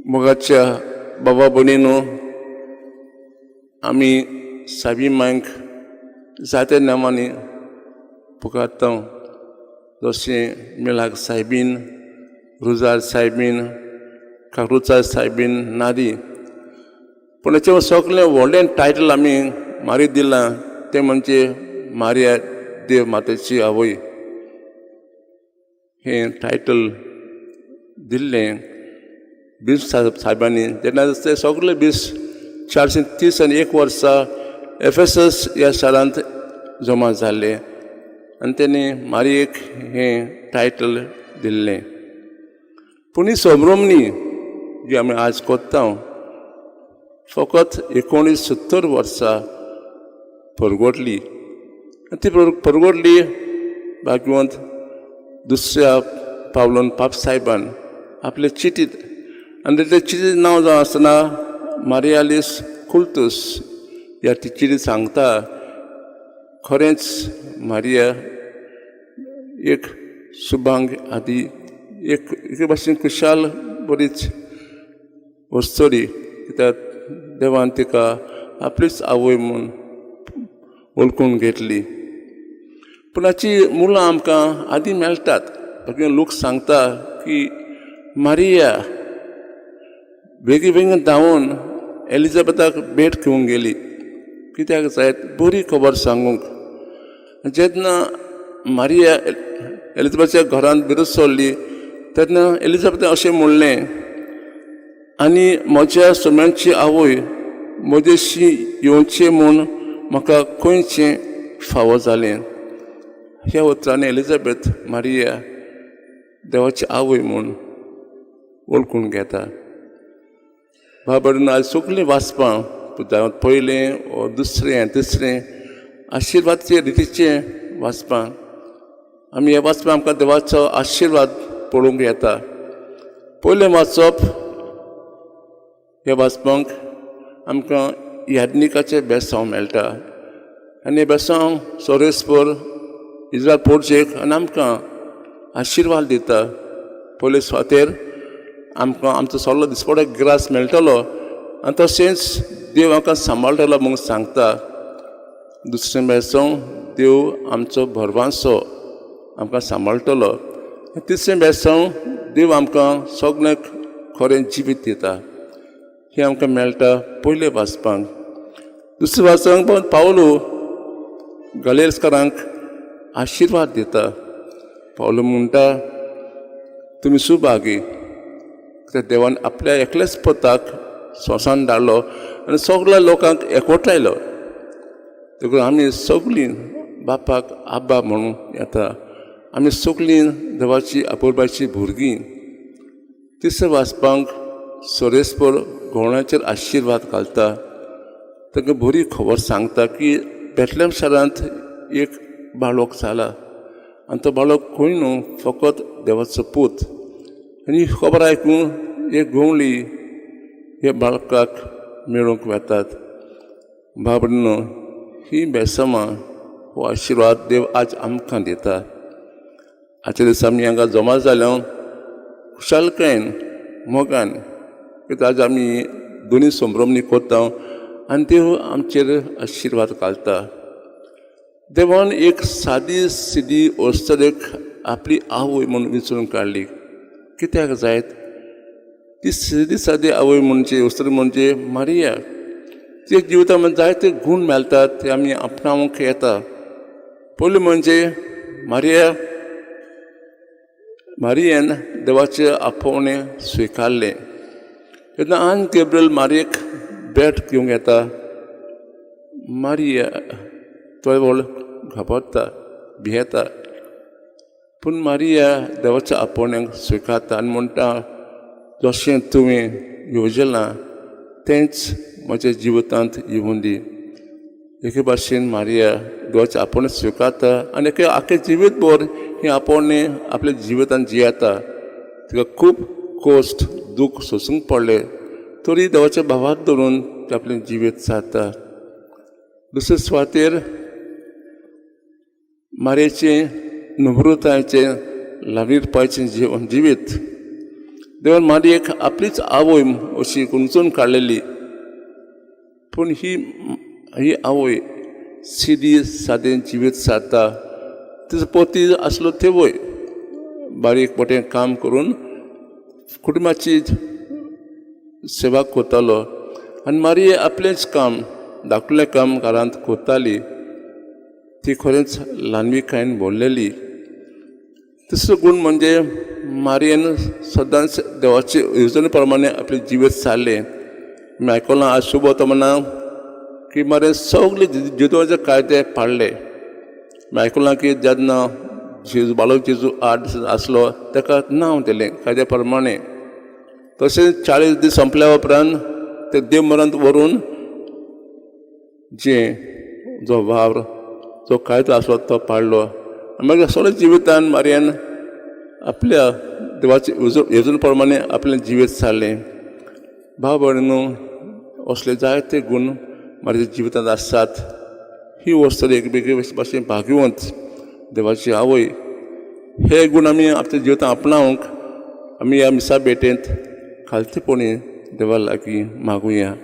मोगाच्या बाबा भयणीनो, आमी सायबीण मांयक जायत्या नांवांनी पुकारता, जशें मिलाग्र सायबीण, रुजार सायबीण, काक्रुचार सायबीण नादी. पूण हेचें सगळें व्हडलें टायटल आमी मारीक दिलां तें म्हणजे मारिया देव मातेची आवय. हें टायटल दिल्लें बीस सायबांनी तेन्ना ते सगळे बीस 431 वर्सा एफेसस ह्या शारांत जमा जाल्ले आनी तेणी मारयेक हें टायटल दिल्लें. पूण ही संभ्रमणी जी आमी आज कोत्ता फकत 1970 वर्सा परगटली. ती परगटली भाग्यवंत दुसऱ्या पावलोन पाप सायबान आपले चिटीत, आनी ते चिटीचें नांव जावन आसतना मारियालीस कुल्तूस ह्या ती चिटीत सांगता, खरेंच मारिया एक शुभांग आदी एक एके भाशेन खुशाल बरीच वस्तरी, कित्याक देवान तिका आपलीच आवय म्हूण वळखून घेतली. पूण हाची मुळां आमकां आदीं मेळटात. लोक सांगता की मारिया बेगीन बेगीन धांवून एलिजाबेथाक भेट घेवंक गेली, कित्याक जायत बरी खबर सांगूंक. जेन्ना मारिया एलिजाबेथाच्या घरांत भितर सरली तेन्ना एलिजाबेथान अशें म्हणलें, आनी म्हज्या सोम्यांची आवय म्हजेशी येवचें म्हूण म्हाका खंयचें फावो जालें. ह्या उतरांनी एलिजाबेथ मारिया देवाची आवय म्हूण वळखून घेता. बाबा, आज सगळीं वाचपां पयलें वो दुसरें तिसरें आशिर्वादचे रितीचें वाचपां, आमी हे वाचपां आमकां देवाचो आशिर्वाद पळोवंक येता. पयलें वाचप, ह्या वाचपांक आमकां याज्ञिकाचें बेसांव मेळटा आनी हें बेसांव सोरेस्पर इज्रायल पोर्चेक आनी आमकां आशिर्वाद दिता. पयले सुवातेर आमकां आमचो सगलो दिसपडो ग्रास मेळटलो आनी तशेंच देव आमकां सांबाळटलो म्हूण सांगता. दुसरें बेसांव, देव आमचो भरवांसो आमकां सांबाळटलो. तिसरें बेसांव, देव आमकां सगळें खरें जिवीत दिता. हें आमकां मेळटा पयले वाचपांक. दुसरें वाचपांक पावलो गलेस्करांक आशिर्वाद दिता. पावलो म्हणटा, तुमी सुभागी, कित्याक देवान आपल्या एकल्याच पुताक संवसारान धाडलो आनी सगळ्या लोकांक एकवटायलो, देखून आमी सगळीं बापाक आब्बा म्हणून येता. आमी सगळीं देवाची अपुरबायची भुरगीं. तिसरें वाचपांक सोरेस्पर गवळ्यांचेर आशिर्वाद घालता. तांकां बरी खबर सांगता की बेतलेम शारांत एक बाळक जाला आनी तो बाळक खंय न्हू फकत देवाचो पूत. आनी ही खबर आयकून एक गवळी ह्या बाळकाक मेळूंक वेतात. बाबडनो, ही बेसमां हो आशिर्वाद देव आज आमकां दिता. आजच्या दिसा आमी हांगा जमा जाल्या खुशालकायेन मोगान, कित्याक आज आमी दोनी संभ्रमणी करता आनी देव आमचेर आशिर्वाद घालता. देवान एक सादी सिदी अस्तरेक आपली आवय म्हूण विंचून काडली, कित्याक जायत? ती सिदी सादी आवय म्हणजे अस्तरी म्हणजे मारिया. ते जिविता जायते गूण मेळटात, ते आमी आपणावंक येता. पयलें म्हणजे मारिया मारियेन देवाचें आपोवणें स्विकारलें. तेन्ना आन गेब्रियल मारयेक भेट घेवंक येता, मारिया थोडे व्हड घाबरता, भियेता, पूण मारिया देवाच्या आपोवण्याक स्विकारता आनी म्हणटा, जशें तुवें येवजलां तेंच म्हज्या जिवितांत येवूं दी. एके भाशेन मारिया देवाचें आपोवणें स्विकारता आनी एके आख्खें जिवीत भर हें आपोवणें आपल्या जिवितांत जियेता. तिका खूब कश्ट दूख सोंसूंक पडलें तरी देवाच्या भावार्त धरून ती आपलें जिवीत सारता. दुसरे सुवातेर मारयेचें नम्रतायेचें लावीरपाचें जिवन जिवीत देवान मारयेक आपलीच आवय अशी गुंचून काडलेली. पूण ही ही आवय सिदी सादें जिवीत सारता. तिजो पती आसलो तेवय बारीक मोटें काम करून कुटुंबाची सेवा करतालो आनी मारये आपलेंच काम धाकटुलें काम घरांत करताली. ती खरेंच ल्हानविकायेन भरलेली. तिसरो गूण म्हणजे मारयेन सदांच देवाचे येवजणे प्रमाणे आपलें जिवीत सारलें. आमी आयकलां आज शुभ वर्तमानां की मारयेन सगळे जेजवाचे कायदे पाळ्ळे. आमी आयकलां की जेन्ना जेजू बाळक जेजू 8 दीस आसलो ताका नांव दिलें कायद्या प्रमाणे. तशेंच 40 दीस सोंपल्या उपरांत ते देव म्हऱ्यांत व्हरून जे जो वावर जो कायदो आसलो तो पाळ्ळो. मागीर सगळ्या जिवितान मारयेन आपल्या देवाचे येवजणे प्रमाणे आपलें जिवीत सारलें. भाव भयणींनो, असले जायते गूण म्हाज्या जिवितांत आसात. ही वस्त एक वेगळी भाशेन भाग्यवंत देवाची आवय. हे गूण आमी आमच्या जिवितांत आपणावंक आमी ह्या मिसा भेटेंत खालतेपणी देवा लागीं मागुया.